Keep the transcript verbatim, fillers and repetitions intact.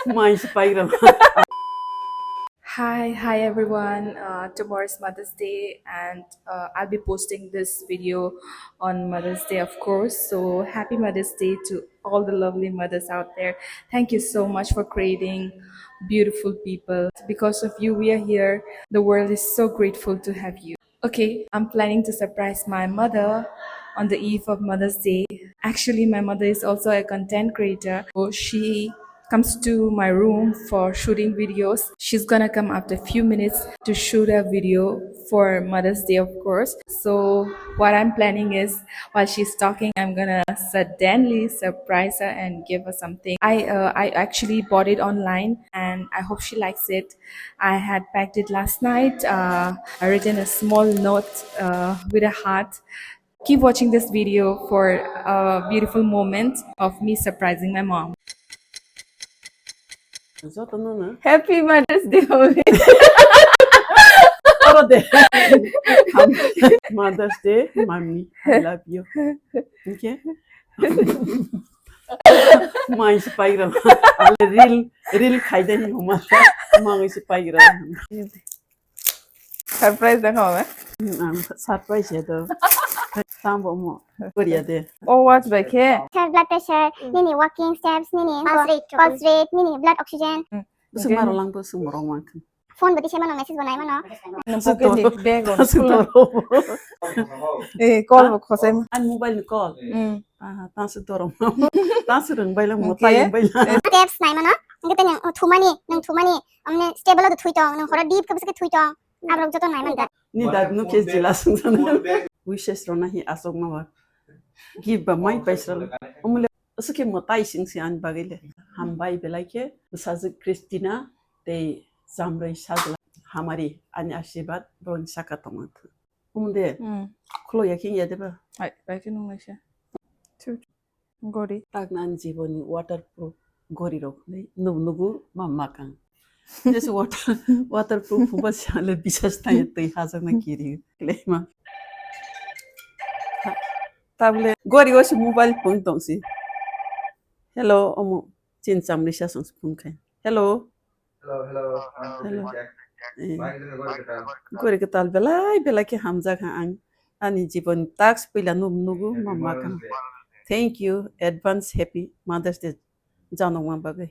Mai se pai gra. Hi, hi everyone. Uh, tomorrow is Mother's Day, and uh, I'll be posting this video on Mother's Day, of course. So happy Mother's Day to all the lovely mothers out there. Thank you so much for creating beautiful people. Because of you, we are here. The world is so grateful to have you. Okay, I'm planning to surprise my mother on the eve of Mother's Day. Actually, my mother is also a content creator. So she comes to my room for shooting videos. She's gonna come after a few minutes to shoot a video for Mother's Day, of course. So what I'm planning is, while she's talking, I'm gonna suddenly surprise her and give her something. I uh, I actually bought it online, and I hope she likes it. I had packed it last night. Uh, I written a small note uh, with a heart. Keep watching this video for a beautiful moment of me surprising my mom. Joto no na. Happy Mother's Day, mommy. Oro de. Mother's Day, mommy. I love you. Okay. Mai se pai gra. Ale reel, reel khai de ni homa. Mai se pai gra. Surprise da khawa. Ang surprise ya do. Tambo mo. Korea de. O watch bai khe. Sir, blood pressure, nini walking steps, nini pulse rate, pulse rate, nini blood oxygen. Busuk maro lang busuk morong mang. Phone bodi se mano, message bo nai mano. Nang pocket ni bag on. Busuk toro. Eh, call bo khosai. An mobile ni call. Hmm. Aha, tansu dorong. Tansu rwng baila mo, okay. Tayung baila. Steps nai mano. Engke te nang thumani, nang thumani. Amne stable do thui tong, nang horo deep ke bwswk ke thui tong. Abrok joto nai man da. Ni da nu ke jila sung sana. Wishes rona hi asok ma wa. Give ba mai paisa lo. Umle asuk ke mo tai sing si an bagile. Hambai belai ke. Sajuk Christina tei Jamroi Sajla hamari ani asirwad bron saka tongma. Umunde. Hmm. Khulok ya khe ya deba. Ai, bai khe nung naisa. Chu, chu. Gori. Takna ani jiboni waterproof gori rok le nugu nugu ma makang. Jese water, waterproof ba sale bisas tanya tei hajak na kiri klema. Tablet gori o si mobile phone tong si. Hello, omo chin chamri sa song phone khai. Hello. Hello, hello. Hello. Eh. Gori kwtal belai belai khe hamjak ha ang. Ani jibon task puila nuk nugu ma makang. Thank you, advance happy Mother's Day janokma bagwi.